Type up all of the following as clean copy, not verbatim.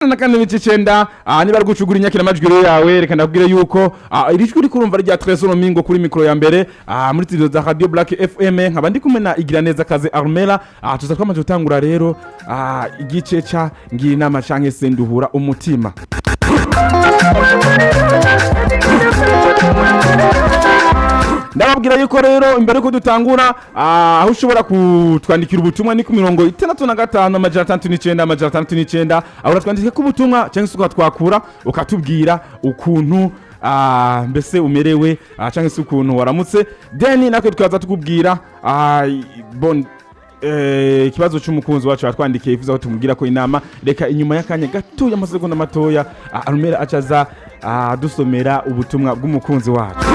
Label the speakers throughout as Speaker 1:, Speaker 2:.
Speaker 1: 4.9. Niba ari gucugura inyakiramajwi rero yawe, reka ndakubwire yuko iri jwi uri kurumva rya Tresor Mingo kuri mikoro ya mbere muri studio za Radio Black FM, nkaba ndi kumwe na Igiraneza Kaze Armela. Tuza twamaze gutangura rero igice ca ngira inama canke se nduhura umutima. Ndababwira yuko rero imbere yuko dutangura, aho ushobora kutwandikira ubutumwa ni ku 65 609 609. Aho uratwandikira ko ubutumwa cyangwa se ukatwakura ukatubwira ukuntu mbese umerewe, cyangwa se ukuntu waramutse, then natwe tukaza tukubwira bon ikibazo cy'umukunzi wacu yatwandikiye yifuza ko tumubwira ko inama. Reka inyuma y'akanya gatoya, amasegonda matoya, Arumera acaza dusomera ubutumwa bw'umukunzi wacu.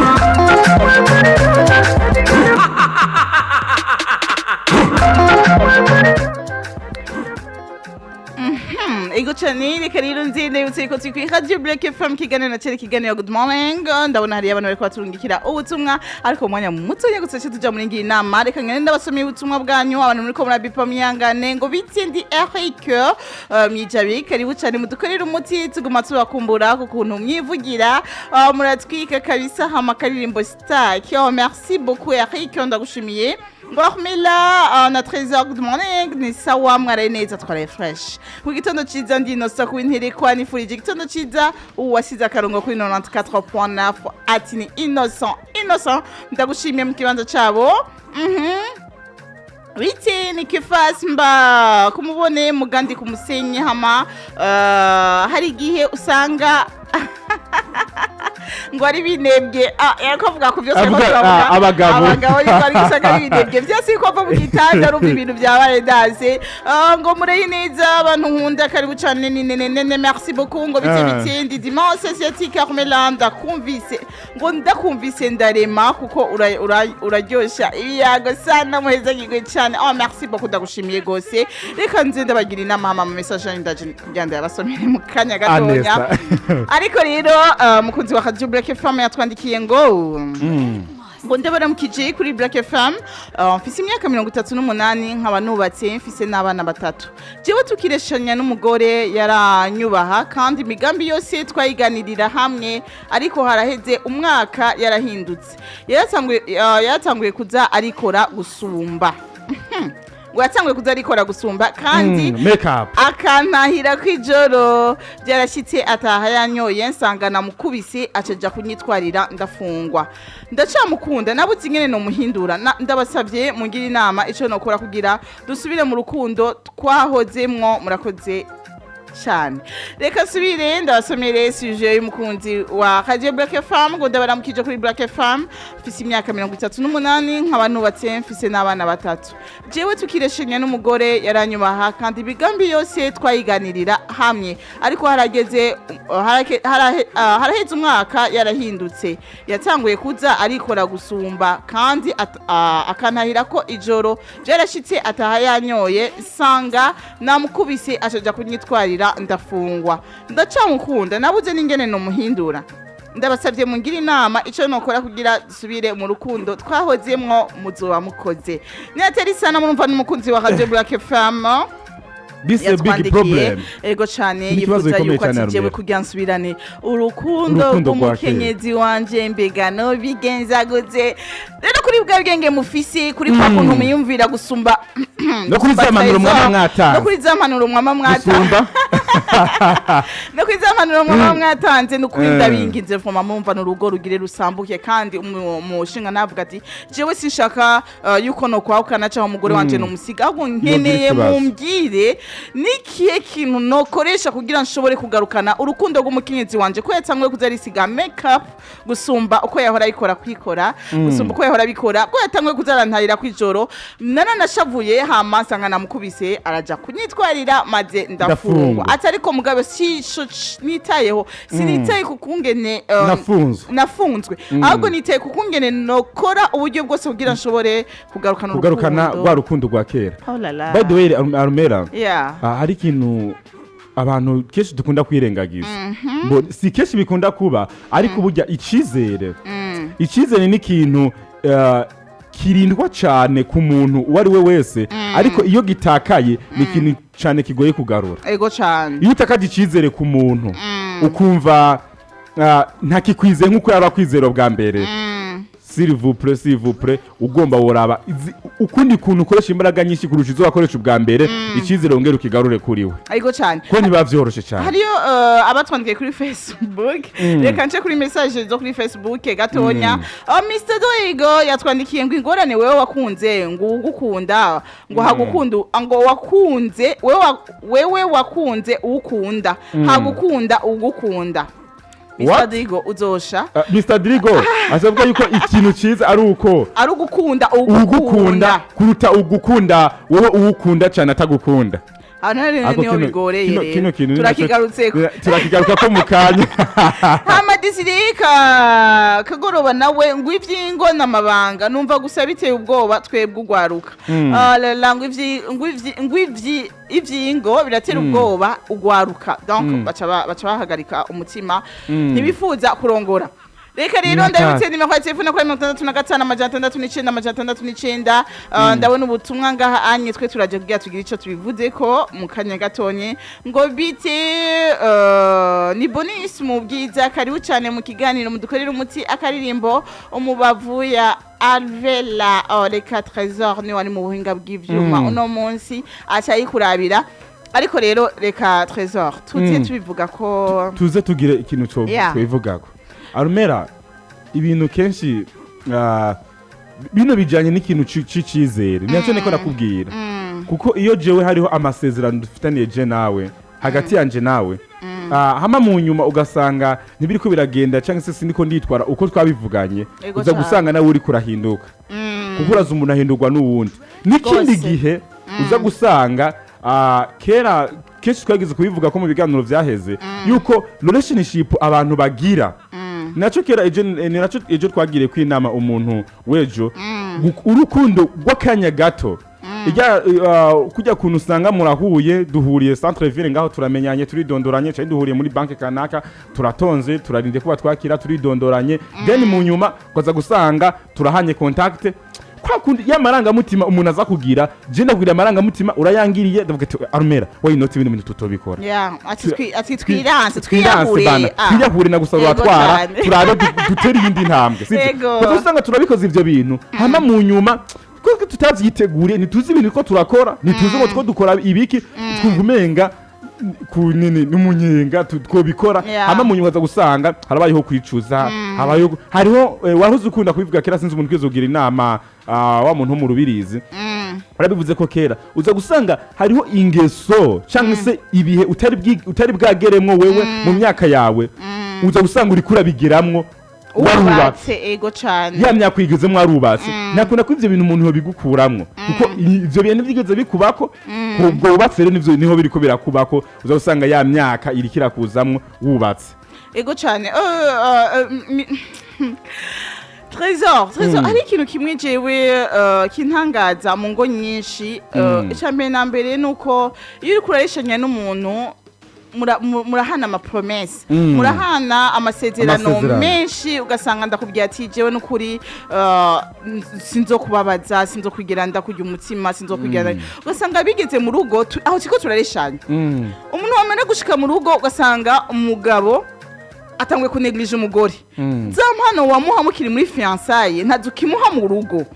Speaker 2: Ego cyane, reka rero nzi ndabutse ko turi kuri Radio Black FM, kiganiro na cyari kiganiro Good Morning. Ndabona hariyo abantu bariko baturungikira ubutumwa, ariko umwanya muto gusa cyo tuja muri ngiyi nama. Reka ngende ndabasomeye ubutumwa bwanyu. Abantu muriko murabipa, mwihangane. Ngo bitindi Eric mwijabi, karibu cyane, mudukorere umuti, tuguma tubakumbura ku kuntu mwivugira, muratwika kabisa. Hama karirimbo star. Oh, merci beaucoup Eric, ndagushimiye. Ngo Ahmela na Trésor, good morning, ni sawa, mwaraye neza? Twaraye fresh. Ku gitondo ciza, ndi Innocent kuwinterekwa, nifurije igitondo ciza uwasize akarongo kuri 94.9, ati ni Innocent. Innocent, ndagushimiye mu kibanza cabo. Biti ni Kifasi mba kumubone mugandi ku musenyi. Hama hari igihe usanga ngo ari binebwe. Yariko avuga ku byose ariko turavuga.
Speaker 1: Abagabo.
Speaker 2: Abagabo niko ari gusanga ari binebwe byose, yuko ava mu gitanda arumva ibintu byabaye daze. Ngo mureyi neza abantu nkunda, karibu cane, ni nene nene, merci beaucoup. Ngo bite? Bitindi dimanche asiatique. Armela, ndakumvise, ngo ndakumvise ndarema kuko uraryosha ibiyago sana, muheza gigwe cane. Oh, merci beaucoup, ndagushimiye gose. Reka nze ndabagira inama, hama mu message yanyu ndaje kugira ndayabasomere mu kanya gatonya.
Speaker 1: Anesa.
Speaker 2: Ariko rero mukunzi wa Radio Black FM yatwandikiye ngo ndabaramukije kuri Black FM, mfise imyaka 38, nkaba nubatse, mfise n'abana batatu. Jewe tukireshanya n'umugore yaranyubaha kandi imigambi yose twayiganirira hamwe, ariko haraheze umwaka yarahindutse, yaratanguye kuza arikora gusumba, ngo yatanguye kuza arikora gusumba kandi
Speaker 1: Make up.
Speaker 2: akantahira kw'ijoro. Byarashyitse ataha yanyoye, nsanga namukubise, acaja kunyitwarira, ndafungwa. Ndacamukunda, nabuze ingene nomuhindura. Ndabasavye mungire inama ico nokora kugira dusubire mu rukundo twahozemwo. Murakoze cyane. Reka nsubire ndabasomere sujet y'umukunzi wa Radio Black FM. Ngo ndabaramukije kuri Black FM, mfise imyaka 38, nkaba nubatse, mfise n'abana batatu. Jewe tukireshenya n'umugore yaranyubaha kandi imigambi yose twayiganirira hamwe, ariko harageze haraheze umwaka yarahindutse, yatanguye kuza arikora gusumba kandi akantahira ko ijoro. Byarashitse ataha yanyoye, nsanga namukubise, acaja kunyitwarira, ndafungwa. Ndacamukunda, nabuze n'ingene nomuhindura. Ndabasabye mungire inama ico nokora kugira dusubire mu rukundo twahozemwo. Muzoba mukoze. Niateri sana, murumva n'umukunzi wa Radio Black FM
Speaker 1: This is a big
Speaker 2: yatwandikiye.
Speaker 1: problem.
Speaker 2: Ego cane.
Speaker 1: Ni ikibazo
Speaker 2: Yifuza
Speaker 1: gikomeye
Speaker 2: yuko
Speaker 1: cane,
Speaker 2: ati jewe
Speaker 1: Armel.
Speaker 2: kugira nsubirane urukundo
Speaker 1: Urukundo rwa
Speaker 2: rw'umukenyezi wanje, mbega no bigenza gute? Rero kuri bwa bwenge mufise, kuri kwa kuntu muyumvira gusumba
Speaker 1: No kuri za mpanuro mwama mwatanze.
Speaker 2: no kuri za mpanuro mwama mwatanze
Speaker 1: Gusumba.
Speaker 2: No kuri za mpanuro mwama mwatanze, ni ukuri ndabinginze voma, mumva n'urugo rugire rusambuke. Kandi umushinga navuga ati jewe sinshaka yuko nokwahukana cyangwa umugore wanje nomusiga, ahubwo nkeneye
Speaker 1: ikibazo.
Speaker 2: Mumbwire nikihe kintu nokoresha kugira nshobore kugarukana urukundo rw'umukenyezi wanje, ko yatanguye kuza arisiga make up gusumba uko yahora ayikora, kwikora gusumba uko yahora abikora, ko yatanguye kuza arantahira kw'ijoro. Naranashavuye, hama nsanga namukubise, araja kunyitwarira, maze ndafungwa.
Speaker 1: Ndafungwa.
Speaker 2: Ati ariko mugabe sico nitayeho, sinitaye ku kungene
Speaker 1: Nafunzwe.
Speaker 2: nafunzwe, ahubwo nitaye ku kungene nokora uburyo bwose kugira nshobore kugarukana
Speaker 1: Kugarukana
Speaker 2: urukundo.
Speaker 1: rwa rukundo rwa kera.
Speaker 2: Oh la la.
Speaker 1: By the way, Armela,
Speaker 2: yeah.
Speaker 1: Hari ikintu abantu kenshi dukunda kwirengagiza. Si kenshi bikunda kuba, ariko burya icizere ni ikintu Kirindwa cyane ku muntu uwo ari we wese, ariko iyo gitakaye ni ikintu cyane kigoye kugarura.
Speaker 2: Ego cane.
Speaker 1: Iyo utakaje icyizere ku muntu, ukumva ntakikwizeye nk'uko yaba akwizera bwa mbere, s'il vous plaît, s'il vous plaît, ugomba woraba ukundi kuntu ukoresha imbaraga nyinshi kurusha izo wakoresha ubwa mbere, icyizere wongere ukigarure kuri we,
Speaker 2: Ego cane.
Speaker 1: kuko ntibiba vyoroshe cyane.
Speaker 2: Hariyo abatwandikiye kuri Facebook. Reka nce kuri message zo kuri Facebook gatonya. Mr Doigo yatwandikiye ngo ingorane wewe wakunze ngo ugukunda ngo hagukunda, ngo wakunze wewe wewe wakunze ukunda hagukunda ugukunda. Mr
Speaker 1: What?
Speaker 2: Doigo uzosha.
Speaker 1: Mr Drigo asavuga yuko ikintu cyiza ari uko
Speaker 2: ari ugukunda
Speaker 1: ugukunda
Speaker 2: ugukunda
Speaker 1: kuruta ugukunda wowe uwukunda cyane atagukunda.
Speaker 2: Aho rero
Speaker 1: Ariko
Speaker 2: niho bigoreye.
Speaker 1: kino
Speaker 2: Rero
Speaker 1: kintu ni
Speaker 2: turakigarutseko.
Speaker 1: Turakigaruka ko mu kanya.
Speaker 2: Hama Disirika Kagoroba nawe ngo ivyingo n'amabanga numva gusa biteye ubwoba twebwe ugwaruka. Ah, la la, ngo ivyingo biratera ubwoba ugwaruka, donc baca bahagarika umutima, ntibifuza kurongora. Reka rero
Speaker 1: Nyakatsi.
Speaker 2: ndabutse nimero ya telefone kuri 65 609 609. Ndabona ubutumwa ngaha anye, twe turaje kugira tugire ico tubivuze ko mu kanya gatonye. Ngo bite, ni bonus mu bwiza, karibu cyane mu kiganiro, mudukorera umuti akaririmbo Umubavu ya Alvela. Oh, reka Trésor ni wari mu buhinga bw'ivyuma uno munsi aca yikurabira, ariko rero reka Trésor tuze tubivuga ko
Speaker 1: Tuze tugire ikintu cyo twivugako. Arumera ibintu kenshi, bino bijanye n'ikintu c'icizere, nacyo niko nakubwira, kuko iyo jewe hariho amasezerano dufitaniye je nawe, hagati yanje nawe, hama mu nyuma ugasanga ntibiriko biragenda cyangwa se siniko nditwara uko twabivuganye, uza gusanga nawe uri kurahinduka, kuko uraza umuntu ahindurwa n'uwundi. N'ikindi gihe uza gusanga, kera kenshi twageze kubivuga ko mu biganiro vyaheze yuko relationship abantu bagira naco kera ejo, ni naco ejo twagiriye kwinama umuntu w'ejo, urukundo rw'akanya gato. Ijya kujya kuntu usanga murahuye, duhuriye centre ville ngaho, turamenyanye, turidondoranye, cyangwa duhuriye muri banke kanaka, turatonze, turarinde kuba twakira, turidondoranye, then mu nyuma ukaza gusanga turahanye contact. Kwa kundi y'amarangamutima umuntu aza kugira, je ndakubwira amarangamutima urayangiriye, ndavuga ati: "Arumera, why not ibintu bintu tutobikora?"
Speaker 2: Yeah, ati ati twiranse.
Speaker 1: Twiranse.
Speaker 2: Twiyahure.
Speaker 1: Bana, twiyahure na gusa.
Speaker 2: Yego.
Speaker 1: Uratwara
Speaker 2: Cane.
Speaker 1: turabe dutere iyindi ntambwe, sivyo?
Speaker 2: Yego.
Speaker 1: Kuko usanga turabikoze ivyo bintu, hama mu nyuma kuko tutavyiteguriye, ntituzi ibintu ko turakora, ntituzi ngo two dukora ibiki, twumva umenga ku nini n'umunyenga twobikora, hama mu nyuma ukaza gusanga harabayeho kwicuza, habayeho hariho wahoze ukunda kubivuga kera, sinzi umuntu kwezi kugira inama, wa muntu wo mu Rubirizi warabivuze ko kera uza gusanga hariho ingeso cyangwa se ibihe utari bwageremwo wewe mu myaka yawe, uza gusanga uriko urabigeramwo warubatse.
Speaker 2: Wubatse, ego cane.
Speaker 1: Ya myaka uyigezemo warubatse, nakunda ko ivyo bintu umuntu yobigukuramwo, kuko ivyo bintu byigeze bikubako ubwo wubatse, rero nivyo niho biriko birakubako, uza gusanga ya myaka iriko irakuzamwo wubatse.
Speaker 2: Ego cane. Trésor, hari ikintu kimwe jewe kintangaza mu ngo nyinshi. Icya mbere na mbere ni uko iyo uriko urareshanya n'umuntu, murahana ama promesses, murahana amasezerano
Speaker 1: Amasezerano.
Speaker 2: menshi, ugasanga ndakubwira ati: "Jewe n'ukuri sinzokubabaza, sinzokwigira ndakurya umutima, sinzokwigira." Ugasanga bigeze mu rugo, aho turiko turareshanya, umuntu wamara gushika mu rugo ugasanga umugabo atanguye kunegirije umugore. Za mpano wamuha mukiri muri fiançailles ntazo ukimuha mu rugo.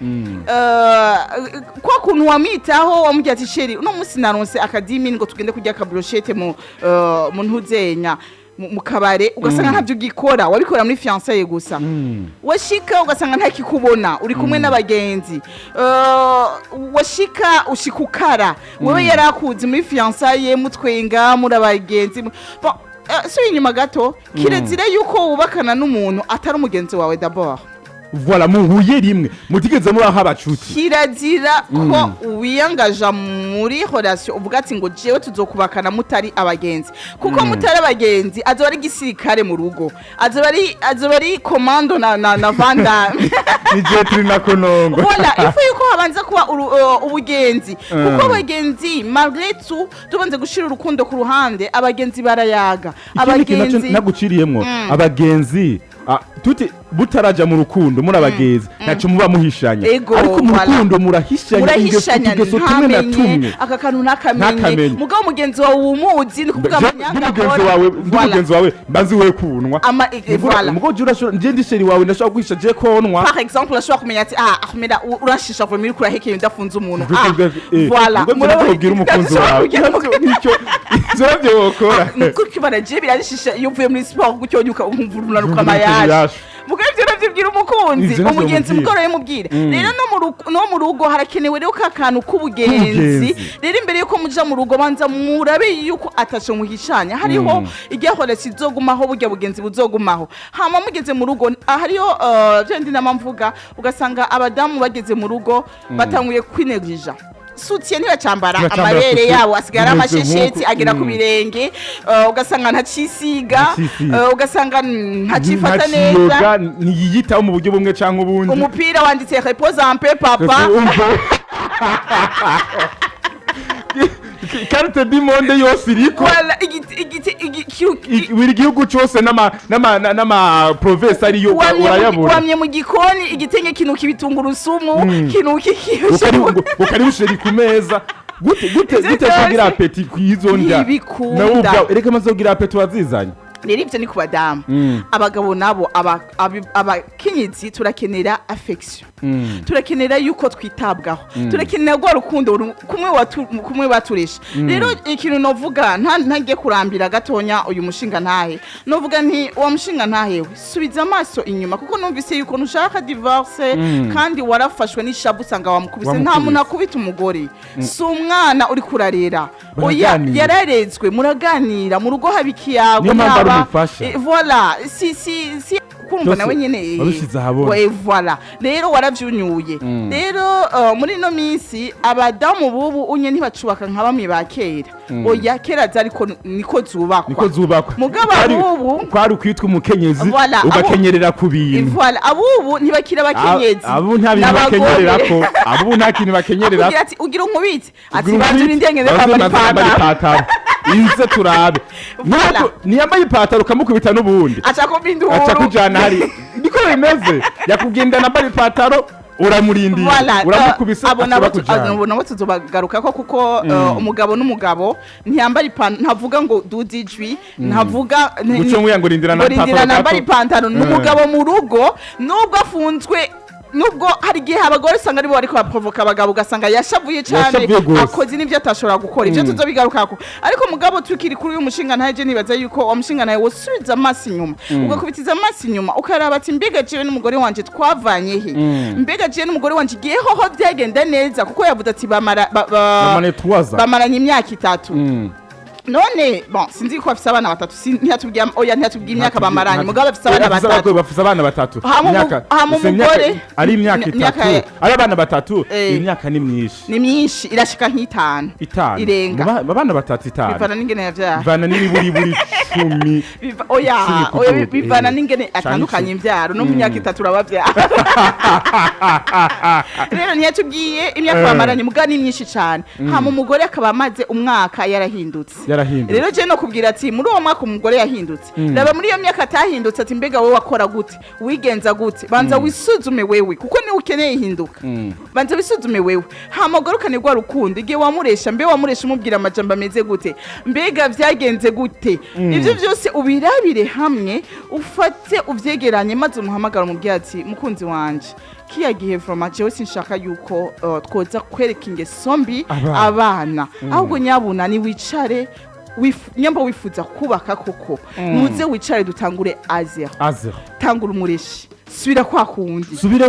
Speaker 2: Kwa kuntu wamwitaho, wamubwira ati: "Chéri, uno munsi naronse akadimi ngo tugende kurya aka brochette mu ntuzenya mu kabare", ugasanga ntabyo ugikora, wabikora muri fiançailles gusa. Washika ugasanga ntakikubona uri kumwe n'abagenzi. Washika ushika ukara wewe yarakuzi muri fiançailles mutwenga muri abagenzi. Bon, subiye inyuma gato, kirezire yuko wubakana n'umuntu atari umugenzi wawe d'abord.
Speaker 1: Voilà, muhuye rimwe, mutigeze mubaho abacuti.
Speaker 2: Kirazira ko wiyangaja muri relation uvuga ati ngo jewe tuzokubakana mutari abagenzi, kuko mutari abagenzi azoba ari igisirikare mu rugo, azoba ari commando na Vandame.
Speaker 1: Ni je turi na konongo.
Speaker 2: Voilà, il faut yuko habanza kuba ubugenzi, kuko abagenzi, malgré tout, tubanze gushira urukundo ku ruhande, abagenzi barayaga.
Speaker 1: Ikindi kintu naco
Speaker 2: Abagenzi
Speaker 1: naguciriyemwo, abagenzi, tuti Butaraja mu rukundo muri abagenzi, ntacyo muba muhishanya.
Speaker 2: Ego,
Speaker 1: Ariko mu
Speaker 2: voilà.
Speaker 1: rukundo murahishanya ingeso,
Speaker 2: Murahishanya,
Speaker 1: utugeso tumwe na
Speaker 2: ntamenye
Speaker 1: tumwe.
Speaker 2: Aka kantu ntakamenye.
Speaker 1: Ntakamenye.
Speaker 2: Mugabo mugenzi wawe umuzi, ni kuvuga amanyanga
Speaker 1: Ndi mugenzi
Speaker 2: akora.
Speaker 1: wawe, ndi
Speaker 2: Voilà.
Speaker 1: mugenzi wawe, mbazi we kunwa.
Speaker 2: Voilà.
Speaker 1: Mugabo je urashobora, nje ndi chéri wawe, ndashobora guhisha je konwa.
Speaker 2: Par exemple, urashobora kumenya ati: "Ah, Ahmeda, uranshisha vuba muri kurahekeye ndafunze umuntu." Ah, voilà.
Speaker 1: Ngo kubwira umukunzi wawe nicyo, ivyo navyo wokora.
Speaker 2: Nuko kibara je biranshisha iyo uvuye muri sport gutyo unyuka ukumva urunaruka
Speaker 1: Urunaruka
Speaker 2: amayaje.
Speaker 1: amayaje.
Speaker 2: Mugabo ivyo navyibwira umukunzi,
Speaker 1: Ivyo navyo
Speaker 2: umugenzi,
Speaker 1: mubwira.
Speaker 2: mugoroye mubwire. Rero no mu rugo harakenewe rero ka kantu k'ubugenzi.
Speaker 1: K'ubugenzi.
Speaker 2: Rero imbere yuko muja mu rugo, banza murabe yuko ataco muhishanya, hariho igihora kizogumaho, burya bugenzi buzogumaho. Hama mugeze mu rugo, hariho vya ndi nama mvuga, ugasanga abadamu bageze mu rugo batanguye kwinegija soutien, ntibacambara
Speaker 1: Ntibacambara
Speaker 2: amabere
Speaker 1: soutien.
Speaker 2: yabo asigara
Speaker 1: Bimeze
Speaker 2: amashesheti
Speaker 1: nk'uko.
Speaker 2: agera ku birenge, ugasanga ntacisiga,
Speaker 1: Ntacisiga.
Speaker 2: Ugasanga ntacifata neza.
Speaker 1: Ntaciyoga, ntiyiyitaho mu buryo bumwe canke ubundi.
Speaker 2: Umupira wanditse "Repose un peu, papa".
Speaker 1: Umva. Carte du monde yose iriko.
Speaker 2: Voilà, igiti igiti
Speaker 1: Buri gihugu cyose n'ama province ariyo urayabura.
Speaker 2: Wamye mu gikoni, igitenge kinuka ibitungurusumu, kinuka
Speaker 1: Ukari chéri ku meza gute gute
Speaker 2: Ivyo
Speaker 1: gute
Speaker 2: vyose
Speaker 1: kugira appétit kwizo ndya?
Speaker 2: Ntibikunda.
Speaker 1: Nawe ubwawe ereka maze kugira appétit wazizanye.
Speaker 2: Rero ivyo ni ku badamu. Abagabo nabo, abakenyezi turakenera affection, turakenera yuko twitabwaho, turakenera rwa rukundo kumwe baturesha. Rero ikintu novuga, ntagiye kurambira gatonya uyu mushinga ntahe, novuga nti: "Uwo mushinga ntahewe, subiza amaso inyuma," kuko numvise yuko ntushaka divorce kandi warafashwe n'ishavu, usanga wamukubise. Nta
Speaker 1: Wamukubise.
Speaker 2: muntu akubita umugore, si umwana uri kurarera, oya.
Speaker 1: Baraganira.
Speaker 2: Yararezwe, muraganira mu rugo, haba ikiyago.
Speaker 1: Niyo mpamvu ari
Speaker 2: Ntaba
Speaker 1: umufasha.
Speaker 2: Voilà, si kumva
Speaker 1: Byose
Speaker 2: nawe nyene
Speaker 1: wabishize ahabona.
Speaker 2: We, voilà, rero waravyunyuye. Rero muri ino minsi abadamu bubu unye ntibacubaka nka bamwe ba kera, oya. Kera zariko niko zubakwa.
Speaker 1: Niko zubakwa.
Speaker 2: Mugabo abubu
Speaker 1: Kwari ukwitwa umukenyezi,
Speaker 2: Voilà,
Speaker 1: ugakenyerera ku bintu.
Speaker 2: Voilà, abubu ntibakira abakenyezi.
Speaker 1: Abu nta bintu
Speaker 2: N'abagore.
Speaker 1: bakenyererako, abu nta kintu bakenyererako.
Speaker 2: Akubwira ati: "Ugira unkubite?" Ati:
Speaker 1: Ugira
Speaker 2: "Banza
Speaker 1: unkubite,
Speaker 2: urindengeze
Speaker 1: banza
Speaker 2: kwambara
Speaker 1: ubanze wambare
Speaker 2: ipantaro."
Speaker 1: ipantaro, inze turabe.
Speaker 2: Voilà.
Speaker 1: Ntiyambaye ipantaro, ukamukubita n'ubundi.
Speaker 2: Aca kumva induru.
Speaker 1: Aca kujana hari, niko bimeze. Yakubwinda nambara ipantaro, uramurindiye,
Speaker 2: Voilà,
Speaker 1: uramukubise,
Speaker 2: abo nabo
Speaker 1: akaba kujana.
Speaker 2: Abo nabo tuzobagarukako, kuko umugabo n'umugabo ntiyambara ipantaro, ntavuga ngo duze ijwi, ntavuga
Speaker 1: Guca ngo rindira na
Speaker 2: ngo rindira
Speaker 1: ipantaro
Speaker 2: nambara
Speaker 1: gato.
Speaker 2: ipantaro. Ni umugabo mu rugo, nubwo afunzwe, nubwo hari igihe abagore usanga aribo bariko baprovoka abagabo, ugasanga yashavuye cane,
Speaker 1: Yashavuye gose.
Speaker 2: akoze n'ivyo atashobora gukora. Ivyo tuzobigarukako. Ariko mugabo tukiri kuri uyu mushinga ntaje, nibaza yuko uwo mushinga ntahe wosubiza amaso inyuma, ugakubitiza amaso inyuma, ukaraba ati: "Mbega jewe n'umugore wanje twavanye he? Mbega jewe n'umugore wanje igihe hoho byagenda neza?" Kuko yavuze ati bamara
Speaker 1: Bamane 3 ans.
Speaker 2: bamaranye imyaka 3. None bon, sinzi ko bafise abana batatu, ntiyatubwiye, oya, ntiyatubwiye imyaka bamaranye, mugabo bafise abana batatu.
Speaker 1: Bafise abana batatu.
Speaker 2: Hama
Speaker 1: Gusa imyaka
Speaker 2: umugore
Speaker 1: ari imyaka 3, ari abana batatu. Imyaka ni myinshi.
Speaker 2: Ni myinshi, irashika nk'itanu.
Speaker 1: 5.
Speaker 2: Irenga.
Speaker 1: Mu abana batatu, 5.
Speaker 2: Bivana n'ingene yavyara.
Speaker 1: Bivana n'imiburiburi 10.
Speaker 2: Biva, oya.
Speaker 1: 10
Speaker 2: Oya,
Speaker 1: kuduga,
Speaker 2: bivana n'ingene
Speaker 1: Canke
Speaker 2: atandukanye
Speaker 1: 10.
Speaker 2: imvyaro. No mu myaka 3 urabavyara. Rero ntiyatubwiye imyaka bamaranye, mugabo ni myinshi cane. Hama umugore akaba amaze umwaka yarahindutse.
Speaker 1: Yarahindutse.
Speaker 2: Rero je no kubwira ati: muri uwo mwaka umugore yahindutse, raba muri iyo myaka atahindutse, ati: "Mbega wowe wakora gute? Wigenza gute?" Banza wisuzume wewe, kuko niwe ukeneye ihinduka. Banza wisuzume wewe, hama ugarukane rwa rukundo. Igihe wamuresha, mbe wamuresha umubwira amajambo ameze gute? Mbega vyagenze gute? Ivyo vyose ubirabire hamwe, ufate uvyegeranye, maze umuhamagara, umubwire ati: "Mukunzi wanje, kiya gihe vraiment jewe sinshaka yuko twoza kwereka ingeso mbi
Speaker 1: Abana.
Speaker 2: abana. Ahubwo nyabuna ni wicare, nyamba wifuza kubaka koko, nuze wicare dutangure à zéro."
Speaker 1: À zéro.
Speaker 2: Tangura umureshi, subira kwa kundi.
Speaker 1: Subire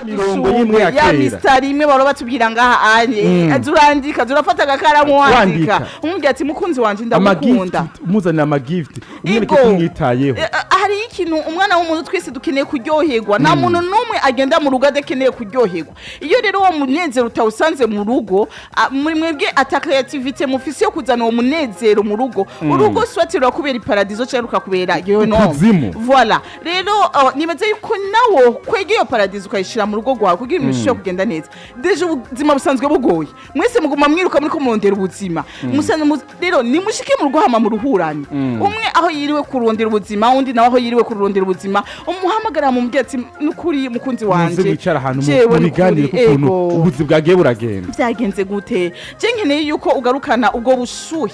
Speaker 1: mirongo y'imwe ya
Speaker 2: Ya
Speaker 1: kera.
Speaker 2: Mistari imwe bahora batubwira ngaha anye, zurandika, zurafata agakaramu, wandika.
Speaker 1: Wandika.
Speaker 2: Umubwira ati: "Mukunzi wanje, ndagukunda."
Speaker 1: Amagift, umuzanira amagift, umwereke
Speaker 2: Ego.
Speaker 1: ko umwitayeho.
Speaker 2: Hari ikintu umwana w'umuntu, twese dukeneye kuryoherwa. Nta muntu n'umwe agenda mu rugo adakeneye kuryoherwa. Iyo rero uwo munezero utawusanze mu rugo, muri mwebwe ata creativity mufise yo kuzana uwo munezero mu rugo, urugo soit rurakubera iparadizo cyangwa rukakubera gehinomu.
Speaker 1: Ikuzimu.
Speaker 2: Voilà. Rero nibaza Nibaze yuko nawo kwega iyo paradizo ukayishira mu rugo rwawe kugira ibintu bishobore kugenda neza. Déjà ubuzima busanzwe bugoye, mwese muguma mwiruka muri ko murondera ubuzima. Musanzwe rero nimushike mu rugo, hama muruhurane. Umwe aho yiriwe kurondera ubuzima, undi nawe aho yiriwe kurondera ubuzima, umuhamagara mumubwira ati: "Nukuri mukunzi wanje,
Speaker 1: Muze mwicara ahantu
Speaker 2: jewe
Speaker 1: mu biganire
Speaker 2: nukuri,
Speaker 1: k'ukuntu
Speaker 2: ego.
Speaker 1: ubuzi bwagiye buragenda.
Speaker 2: Byagenze gute? Je nkeneye yuko ugarukana ubwo bushuhe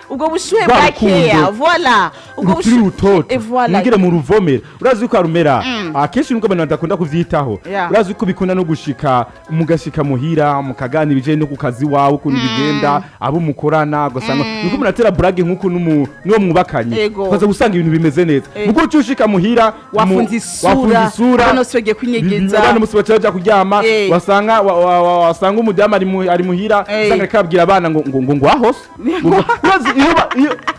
Speaker 1: Rwa
Speaker 2: bwa
Speaker 1: rukundo.
Speaker 2: kera, voilà, ubwo
Speaker 1: Rukiri rutoto.
Speaker 2: Et voilà.
Speaker 1: Mwigire mu ruvomera. Urazi ko arumera akenshi nuko abantu badakunda kuvyitaho. Urazi ko bikunda no gushika mugashika muhira, mukaganira ibijanye no ku kazi wawe, ukuntu bigenda, abo mukorana, ugasanga niko muratera blague nk'uko n'uwo mwubakanye, ukaza gusanga ibintu bimeze neza. Mugo uca ushika muhira
Speaker 2: Wafunze isura,
Speaker 1: wafunze isura,
Speaker 2: abana bose bagiye kwinyegeza.
Speaker 1: Abana bose baca baja kuryama. Wasanga umudamu ari muhira, usanga ariko ababwira abana ngo ahose. Urazi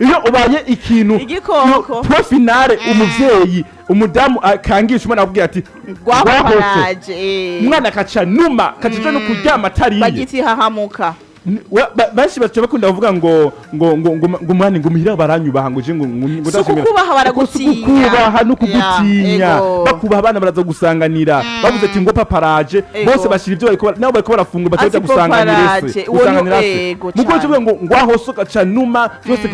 Speaker 1: iyo ubaye ikintu
Speaker 2: Igikoko.
Speaker 1: Point finale, umuvyeyi, umudamu akangisha umwana, akubwira ati: "Rwahose."
Speaker 2: Rwahoparaje.
Speaker 1: Umwana akaca numa, akaca no kuryama atariye.
Speaker 2: Bagiti hahamuka.
Speaker 1: Benshi baca bakunda kuvuga ngo umwana ngo muhira baranyubaha, ngo je ngo
Speaker 2: Si ukukubaha, baragutinya.
Speaker 1: Si ukukubaha no kugutinya.
Speaker 2: Ya, ego.
Speaker 1: Bakubaha, abana baraza gusanganira, bavuze ati ngo papa araje, bose bashira ibyo bariko nabo bariko barafungura, baca baja
Speaker 2: Ati
Speaker 1: gusanganira
Speaker 2: papa
Speaker 1: se,
Speaker 2: araje. Uwo
Speaker 1: gusanganira se.
Speaker 2: Ego
Speaker 1: Mugo
Speaker 2: cane.
Speaker 1: tuvuga ngo aho so gaca numa byose,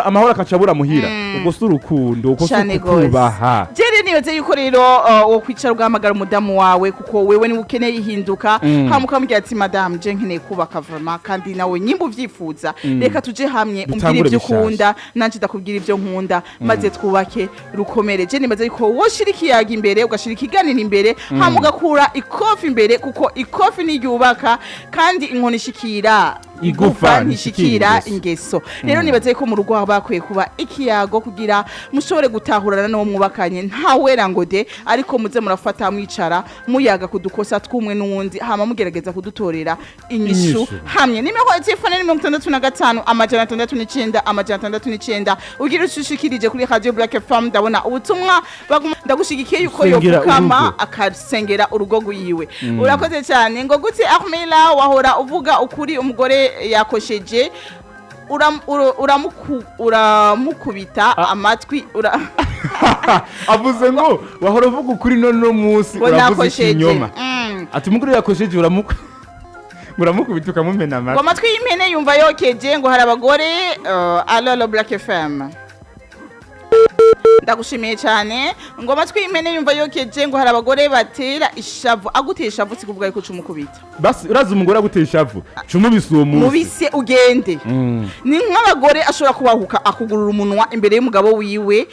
Speaker 1: amahoro akaca abura muhira. Ubwo si urukundo, ubwo si
Speaker 2: Cane gose.
Speaker 1: ukukubaha.
Speaker 2: Jere nibaze yuko rero wo kwicara ugahamagara umudamu wawe, kuko wewe niwe ukeneye ihinduka, hama ukamubwira ati: "Madamu, je nkeneye kubaka vraiment, kandi nawe nyimba uvyifuza, reka tuje hamwe, umbwire
Speaker 1: Dutangure
Speaker 2: ibyo
Speaker 1: bishasha.
Speaker 2: ukunda, nanje ndakubwira ibyo nkunda, maze twubake rukomere." Je nibaze yuko woshira ikiyaga imbere, ugashira ikiganiro imbere, hama ugakura ikofi imbere, kuko ikofi niryubaka, kandi inkoni ishikira
Speaker 1: igufa,
Speaker 2: ntishikira
Speaker 1: ntishikira
Speaker 2: ingeso. Rero nibaze ko mu rugo haba hakwiye kuba ikiyago kugira mushobore gutahurana n'uwo mwubakanye. Ntawera ngo de, ariko muze murafata mwicara muyaga ku dukosa tw'umwe n'uwundi, hama mugerageza kudutorera inyishu
Speaker 1: Inyishu.
Speaker 2: hamwe. Nimero ya telefone ni 65 609 609. Ugira ushushikirije kuri Radio Black FM. Ndabona ubutumwa baguma, ndagushigikiye yuko
Speaker 1: Sengera
Speaker 2: yopfukama
Speaker 1: urugo.
Speaker 2: akasengera urugo rwiwe. Urakoze cyane. Ngo gute Ahmela, wahora uvuga ukuri, umugore yakosheje uramukubita amatwi
Speaker 1: Avuze ngo wahora uvuga ukuri, none uno munsi
Speaker 2: Ngo
Speaker 1: uravuze
Speaker 2: nakosheje.
Speaker 1: ikinyoma. Ati umugore yakosheje uramukubita ukamumena
Speaker 2: Ngo
Speaker 1: amatwi.
Speaker 2: Amatwi y'impene yumva yokeje. Ngo hari abagore allo, allo Black FM, ndagushimiye cyane. Ngo amatwi y'impene yumva yokeje. Ngo hari abagore batera ishavu. Agutera ishavu si kuvuga yuko uca umukubita.
Speaker 1: Basi urazi umugore agutera ishavu, cumubise uwo munsi.
Speaker 2: Mubise ugende. Ni nk'abagore ashobora kubahuka akugurura umunwa imbere y'umugabo wiwe,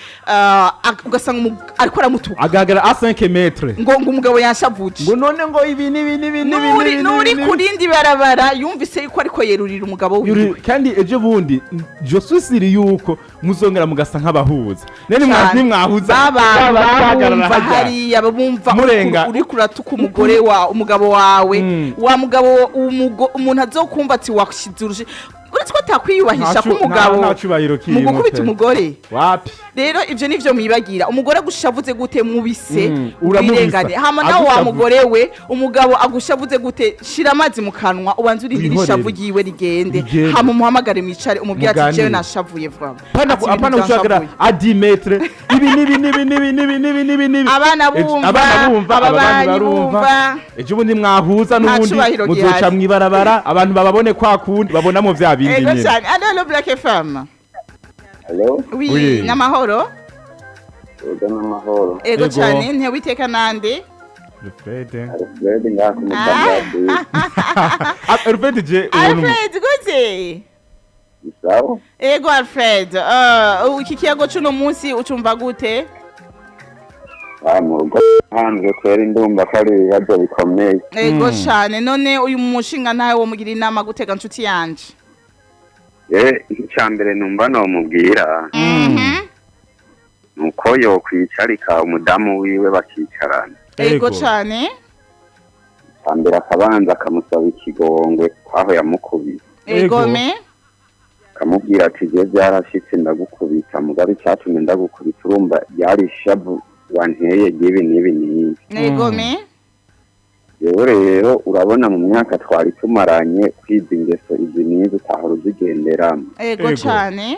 Speaker 2: ugasanga ariko aramutuka.
Speaker 1: Agaragara a 5 mètres.
Speaker 2: Ngo umugabo yanshavuje.
Speaker 1: Ngo none ngo ibi n'ibi n'ibi n'ibi
Speaker 2: Nuri
Speaker 1: n'ibi
Speaker 2: nuri
Speaker 1: n'ibi.
Speaker 2: ku rindi barabara yumvise yuko ariko yerurira umugabo wiwe.
Speaker 1: Kandi ejo bundi je suis sûr yuko muzongera mugasa nk'abahuza. None
Speaker 2: Cane.
Speaker 1: nimwahuza
Speaker 2: Baba
Speaker 1: bahagarara
Speaker 2: bumva
Speaker 1: hajya.
Speaker 2: hariya bumva
Speaker 1: Murenga.
Speaker 2: uriko uratuka umugore wa umugabo wawe. Wa mugabo umuntu azokumva ati washize urushe, uretse ko atakwiyubahisha k'umugabo
Speaker 1: nta cubahiro
Speaker 2: mu
Speaker 1: kirimo
Speaker 2: gukubita
Speaker 1: pe.
Speaker 2: umugore.
Speaker 1: Wapi.
Speaker 2: Rero ivyo nivyo mwibagira. Umugore agushavuze gute, mubise
Speaker 1: Uramubisa.
Speaker 2: wirengane. Hama nawe wa
Speaker 1: Agushavuze.
Speaker 2: mugore we, umugabo agushavuze gute, shira amazi mu kanwa, ubanze urindire
Speaker 1: Wihorere.
Speaker 2: ishavu ryiwe rigende.
Speaker 1: Rigende.
Speaker 2: Hama umuhamagare, mwicare, umubwire ati:
Speaker 1: Muganire.
Speaker 2: "Jewe nashavuye vraiment."
Speaker 1: Pana
Speaker 2: Ati, "Ibintu
Speaker 1: apana gushagara
Speaker 2: byanshavuye."
Speaker 1: a 10 mètres, ibi nibi nibi nibi nibi nibi nibi nibi.
Speaker 2: Abana bumva,
Speaker 1: Abana bumva,
Speaker 2: ababanyi
Speaker 1: ababanyi barumva.
Speaker 2: bumva.
Speaker 1: Ejo bundi mwahuza
Speaker 2: Nta
Speaker 1: n'ubundi
Speaker 2: cubahiro
Speaker 1: muzoca
Speaker 2: gihari.
Speaker 1: mwibarabara, abantu bababone kwa kundi babonamo vya bindi
Speaker 2: Ego
Speaker 1: nyene.
Speaker 2: cyane. Allo, allo Black FM.
Speaker 3: Hello?
Speaker 2: Oui,
Speaker 1: Oui.
Speaker 2: n'amahoro.
Speaker 3: Ego, n'amahoro.
Speaker 2: Ego
Speaker 1: Ego.
Speaker 2: cyane. Ntewiteka nande?
Speaker 1: Alfred.
Speaker 3: Alfred ngaha ku Mutangati.
Speaker 1: Ah, Alfred, je ubona
Speaker 2: Alfred, gute?
Speaker 3: Sawa?
Speaker 2: Ego Alfred, iki kiyago c'uno munsi ucumva gute?
Speaker 3: Ah, mu rugo hanze kwera ndumva ko ari ibibazo bikomeye.
Speaker 2: Ego cyane. None uyu mushinga ntawe womugira inama gutega, nshuti yanje?
Speaker 3: Icya mbere numva nomubwira nuko yokwicarika umudamu wiwe bakicarana.
Speaker 2: Ego
Speaker 1: Ego.
Speaker 2: cyane.
Speaker 3: Icya mbere akabanza akamusaba ikigongwe kwaho yamukubise.
Speaker 2: Ego
Speaker 1: Ego.
Speaker 2: me
Speaker 3: Akamubwira ati: "Je byarashitse ndagukubita, mugabe icyatumye ndagukubita urumva ryari ishavu wanteye ry'ibi n'ibi n'ibi."
Speaker 2: Ego me
Speaker 3: Rero rero urabona mu myaka twari tumaranye kwiza, ingeso izi n'izi utahora uzigenderamo.
Speaker 2: Ego
Speaker 1: Ego.
Speaker 2: cyane.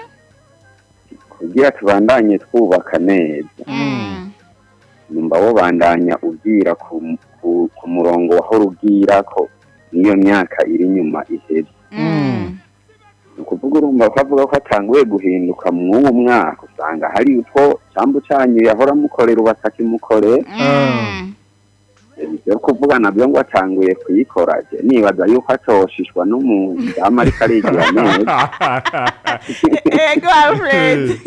Speaker 3: Kugira tubandanye twubaka neza. Numva wobandanya ubwira ku murongo wahora ubwira ko niyo myaka iri inyuma iheze. Ni ukuvuga, urumva ko avuga ko atanguye guhinduka mw'uwo mwaka, usanga hari utwo cambu canyu yahora amukorera ubu atakimukorera. Ibyo kuvuga nabyo ngo atanguye kuyikora, je nibaza yuko atoshishwa n'umudamu ariko arigira neza.
Speaker 2: Ego, Alfred.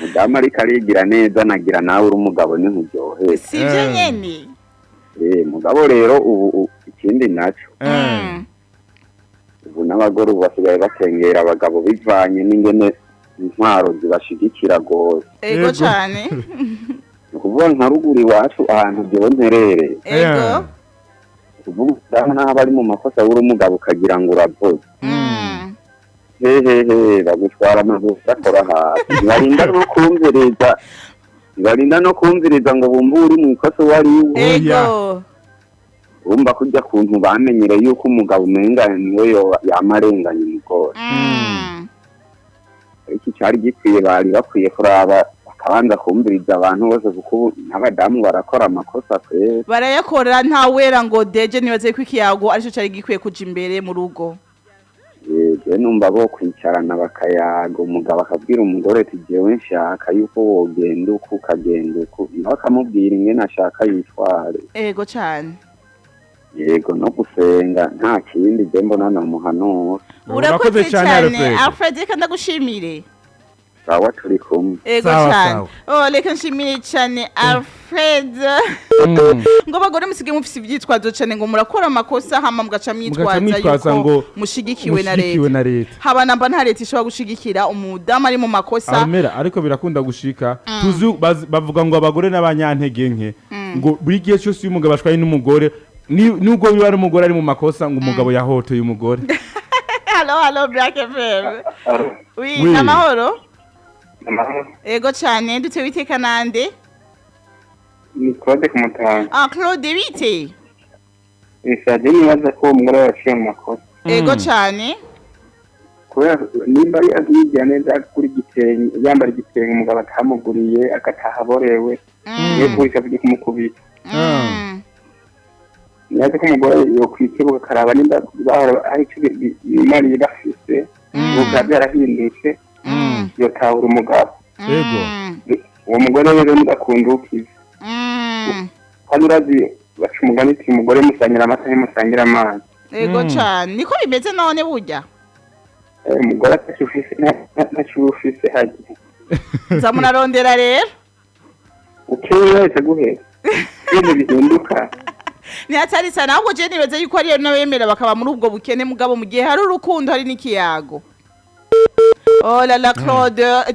Speaker 3: Umudamu ariko arigira neza, nagira nawe uri umugabo ntikuryohere.
Speaker 2: Si ibyo nyene.
Speaker 3: Mugabo rero ubu ikindi naco, ubu n'abagore ubu basigaye bakengera abagabo bivanye n'ingene intwaro zibashigikira gose.
Speaker 2: Ego.
Speaker 1: Ego.
Speaker 2: Cane.
Speaker 3: Ni ukuvuga nka ruguru iwacu ahantu jewe mperereye, kuvuga umudamu naho ari mu makosa, w'uri umugabo ukagira ngo uravuze, hehehe, bagutwara amavuta akora hasi, ntibarinda no kumviriza, ntibarinda no kumviriza ngo bumve uri mu ikosa uwo ari we.
Speaker 2: Ego.
Speaker 3: Urumva kurya kuntu bamenyere yuko umugabo umenga niwe yama arenganya umugore. Ariko icyari gikwiye, bari bakwiye kuraba bakabanza kumviriza abantu bose, kuko ubu n'abadamu barakora amakosa kwera.
Speaker 2: Barayakora, ntawera ngo deje. Nibaze ko ikiyago arico cari gikwiye kuja imbere mu rugo.
Speaker 3: Je numva bo kwicarana bakayaga, umugabo akabwira umugore ati: "Jewe nshaka yuko wogenda uku, ukagenda uku", nawe akamubwira ingene ashaka yitware.
Speaker 2: Ego cane.
Speaker 3: Yego, no gusenga, nta kindi je mbona namuhanura.
Speaker 2: Urakoze cyane,
Speaker 1: Alfred.
Speaker 2: Alfred, reka ndagushimire.
Speaker 3: Sawa, turi kumwe.
Speaker 2: Ego.
Speaker 1: Sawa,
Speaker 2: Cyane.
Speaker 1: sawa.
Speaker 2: Oh, reka nshimire cyane Alfred. Ngo abagore musigaye mufise ivyitwazo cyane, ngo murakora amakosa hama mugaca
Speaker 1: Mugaca
Speaker 2: mwitwaza
Speaker 1: mwitwaza
Speaker 2: yuko
Speaker 1: ngo
Speaker 2: mushigikiwe na
Speaker 1: mushigikiwe
Speaker 2: leta.
Speaker 1: Na leta.
Speaker 2: Haba namba nta leta ishobora gushigikira umudamu ari mu makosa.
Speaker 1: Amera, ariko birakunda gushika. Tuzi bavuga ngo abagore n'abanyantege nke, ngo buri gihe cyose iyo umugabo ashwanye n'umugore, nubwo biba ari umugore ari mu makosa, ngo umugabo yahoteye umugore.
Speaker 2: Halo, halo, Black FM. Oui.
Speaker 1: Oui.
Speaker 2: Amahoro.
Speaker 4: Amahoro.
Speaker 2: Ego cyane, dute witeka nande?
Speaker 4: Ni Claude Kumutanga.
Speaker 2: Ah, Claude, bite?
Speaker 4: Bisabye, nibaza ko uwo mugore yaciye mu makosa.
Speaker 2: Ego cyane.
Speaker 4: Kubera nimba yigira neza agura igitenge, yambara igitenge umugabo atamuguriye, agataha aborewe, niyo kurisha byo kumukubita. Nibaza ko umugore yokwikebuka akaraba nimba bahora hari icyo bimariye bafise, ubu bikaba byarahindutse, yotahura umugabo.
Speaker 1: Ego.
Speaker 4: Uwo mugore rero ntigakunda ukize. Kandi urazi baca umugani ati: "Umugore musangira amata ntimusangira amazi."
Speaker 2: Ego cyane, niko bimeze none burya.
Speaker 4: Umugore ataco ufise, ntaco uba ufise hagiye.
Speaker 2: Nza murarondera rero.
Speaker 4: Ukeye wese guhera ibintu bihinduka.
Speaker 2: Ntihatari sana, ahubwo je nibaze yuko ariyo n'abemera bakaba muri ubwo bukene, mugabo mu gihe hari urukundo hari n'ikiyago. Oh la la, Claude.